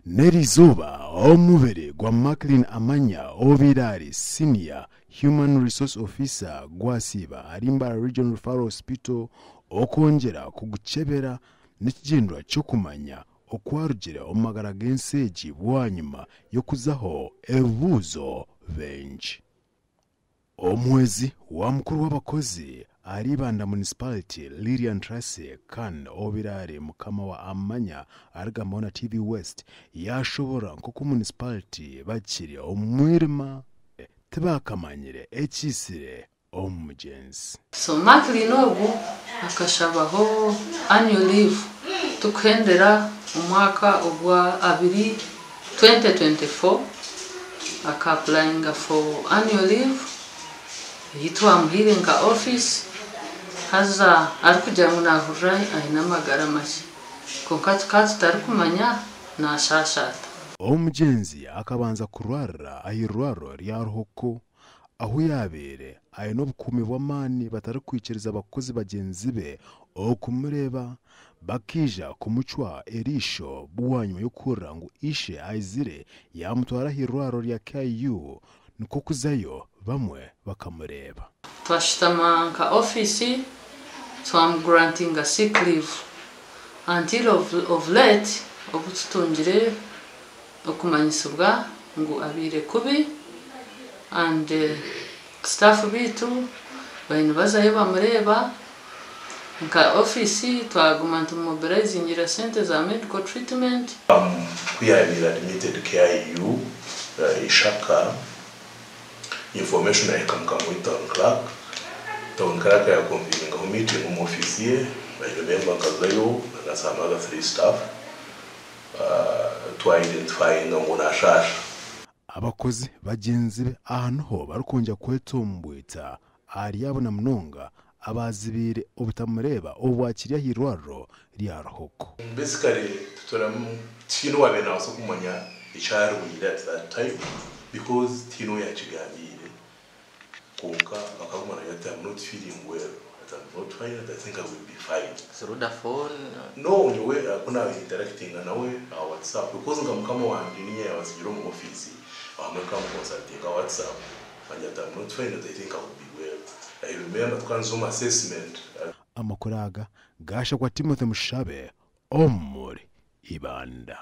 N'erizooba omubiri gwa Maclean Amanya obaire ari Senior Human Resource Officer gwasiiba ahari Mbarara Regional Referral Hospital okwongyera kugukyebera n'ekigyendererwa ky'okumanya okwarugire omu magara g'ensi egi bwanyima y'okuzaho ebibuuzo bingi. Omuhwezi wa mukuru w'abakozi ahari Ibanda Municipality, Lilian Tracy kandi obaire ari mukama wa Amanya arikugambaho na TV West yaashoboorora nk'oku municipality bakiri omu mwirima tibakamanyire ekiitsire omugyenzi. So Maclean ogu akashabaho annual leave tukuhendera omwaka ogwa abiri 2024 aka applyinga for annual leave ei twamuhaire nka office haza arikugira ngu nahurira aine amagara makye kwonka tukaba tutarikumanya nashashata. Omugyenzi akabanza kurwarira ah'eirwariro rya Ruhoko ahu yaabaire aine obukuumi bw'amaani batarikwikiriza abakozi bagyenzi be okumureeba bakaija kumucwa eriisho bwanyima y'okuhurira ngu ishe aizire yaamutwara ah'eirwariro rya KU nikwo kuzayo bamwe bakamureeba. Twashutama nka ofiisi twamugrantinga sick leave until of late obu tutungire okumanyisibwa ngu abaire kubi and staff biitu bari nibazayo bamureeba. Nka ofiisi twaguma nitumumobilizingira sente za medical treatment. Ku yaabaire admitted KIU Ishaka, information yahika mukama we town clerk. Town clerk yaconveningaho meeting omu ofiisi ye. I remember nkazayo na some other three staff, twaidentifyinga ngu nashasha. Abakozi bagyenzi be aha niho barikwongyera kwetombwita ahari abo na munonga abaazibiire obutamureeba obu akiri ah'eirwariro rya Ruhoko. Basically tuturamu tihaine owaabaire naabaasa kumanya ekyarwire at that time because tihaine ou yaakigambiire, kwonka akaguma naagira ati, "I'm not feeling well," ati, "I'm not fine," ati, "I think I will be fine." Through the phone? No, nyowe ku naainteractinga nawe aha WhatsApp because nka mukama wangye niinye yaabasigire omu ofiisi, abamwe nkamuconsultinga aha WhatsApp, angira ati, "I'm not fine," ati, "I think I will be well." I remember tukanza omu assessment. Amakuru aga gaashakwa Timothy Mushabe omuri Ibanda.